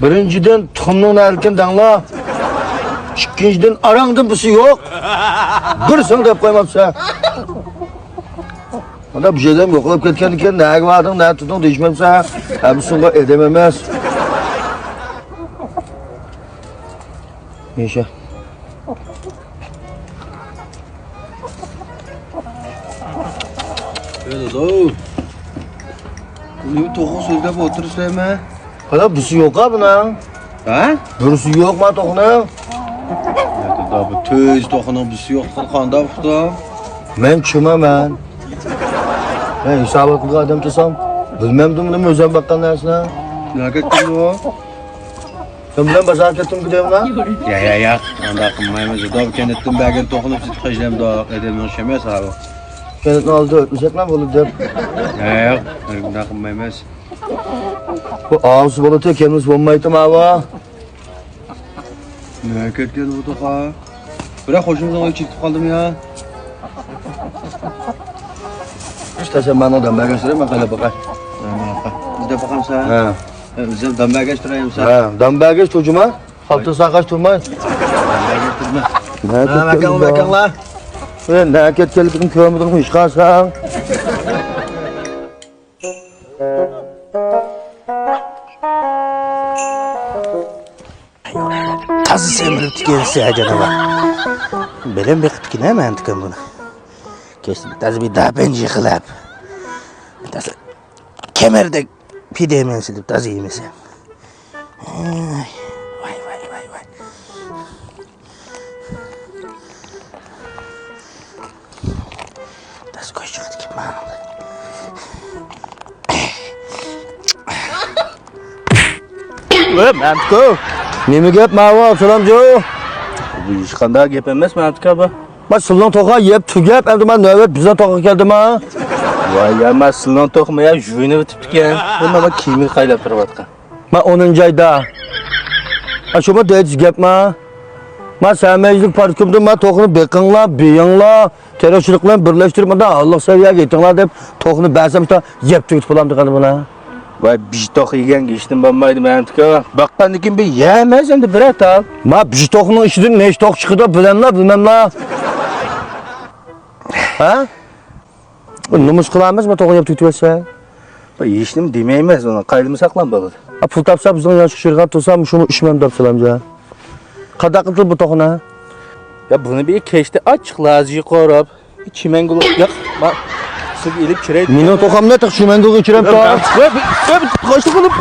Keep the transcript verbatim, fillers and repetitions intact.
بىرىنچىدىن، تۇخۇمنىڭ نەرىكىنى دەڭلا. ئىككىنچىدىن، ئاراڭدىن بىسى يوق. بىرسىنى دەپ قويماپسەن. مانا بۇ يەردىن يوقاپ كەتكەندىكىن، نەگە باردىڭ، نە تۇردۇڭ دېيىشمەمسەن. ھەممىسىڭغا ئادەم ئەمەس. ياشا. ئەي دادا، نېمە توخۇ سۆزلەپ ئولتۇرۇسەن مەن؟ قاراپ، بىسى يوق-ھا بۇنىڭ. ھە؟ بىرسى يوق ما توخۇنىڭ. يا دادا، بۇ تۆز توخۇنىڭ بىسى يوق، قانداق ئۇقتۇڭ؟ مەن چۈشىنەمەن. مەن ھېسابات قىلىدىغان ئادەم تۇرسام، بىلمەمدىم بۇنى ئۆزۈم باققان نەرسىنى. نەگە كەتتىڭ بۇ؟ سەن بىلەن بازارغا كەتتىڭمۇ دەيمەن؟ يا، يا، يا، ئانداق قىلمايمىز. دادا، بۇ كەنتتىن بەرگەن توخۇنى سېتىپ قېلىشلامدۇق؟ ئادەمنىڭ ئىشى ئەمەس ھاۋا. كەنتنى ئالدى ئۆتمىسەكلا بولىدۇ دەپ. يا، يا، يا، ئۇنداق قىلمايمىز. بۇ ئاۋۇسى بولىدۇ، كەلمىسە بولمايتتى ماۋۇ. نەگە كەتكەن بۇ توخۇ؟ بىراق، قوشنىمىزنىڭ ئۆيىگە چېكىتىپ قالدىمۇ يا؟ ئۇستا، سەن ماڭا دام بەرگەچ تۇراي، مەن قايلاپ باقاي. ئىزدەپ باقامسەن؟ ھە. ئۆزۈم دام بەرگەچ تۇرايمسەن؟ ھە، دام بەرگەچ تۇرجۇما. خالتا ساقاش تۇرماي. دام بەرگەچ تۇرما. نەگە كەتكەن بۇ؟ ماكاڭلار. ئەي، نەگە كەتكەنلىكىنى كۆرمىدىڭمۇ ھېچقايسىڭ؟ تازا سېمىرىپتىكەنسىز ھە جانابا. بىلىم بېقىپتىكەن ھە مەنتىكەم بۇنى. كەچتە تازا بىر داپەنجى قىلىپ، تازا كەمەردەك پىدەيمەن سېلىپ تازا يېمىسەم. ۋاي، ۋاي، ۋاي، ۋاي. داس كوي چىقىدىكەن ماڭا. ۋە مەمتىكۇ. نېمە گەپ ماۋۇ، ئابسالامجۇ؟ بۇ ھېچقانداق گەپ ئەمەس، مەمتىكا بۇ. ما سىلنىڭ توخۇ يەپ تۈگەپ، ئەمدى ما نۆۋەت بىزنىڭ توخۇغا كەلدى ما؟ ۋاي يا، ما سىلنىڭ توخۇمۇ يا، يۇيۇنۇپ ئۆتۈپتىكەن. بۇ ما كىيىمىنى قايلاپ تۇرۇۋاتقان. ما ئونىنچى ئايدا. ھە، شۇمۇ دەيدىز گەپ ما. ما سەمەيزلىك پارتكومدىن ما توخۇنى بېقىڭلار، بېيىڭلار، تېرىقچىلىق بىلەن بىرلەشتۈرۈپ مۇنداق ھاللىق سەۋىيەگە يېتىڭلار دەپ توخۇنى بەرسەم شۇنداق يەپ تۈگىتىپ بولامدۇ قېنى بۇنى. ۋاي، بىژ توخۇ يېگەنگە ھېچنېمە بولمايدۇ مەمتىكا. باققاندىن كېيىن بىر يەمەس ئەمدى بىرەر تال. ما بىژ توخۇنىڭ ئىچىدىن نەچچە توخۇ چىقىدۇ بىلەملا، بىلمەملا. ھە؟ نومۇس قىلامىز، ما توخۇ يەپ تۈگىتىۋەتسە. ھېچنېمە دېمەيمىز ئۇنى، قايلىمۇ ساقلام بولىدۇ. ھە، پۇل تاپسا بىزنىڭ يانچۇق شىرغان تۇرسا، شۇمۇ ئۈچ مىڭ دەپ سالامجان. قانداق قىلدى بۇ توخۇنى؟ يا بۇنى بىر كەچتە ئاچچىق لازىغا قوراپ، چىمەنگۈل ياق، ما سىزگە ئېلىپ كىرەي. مېنىڭ توخۇمنى تېخى چىمەنگۈلگە كىرەپ تۇر. ۋە، ۋە، ۋە، قوشتى قىلىپ.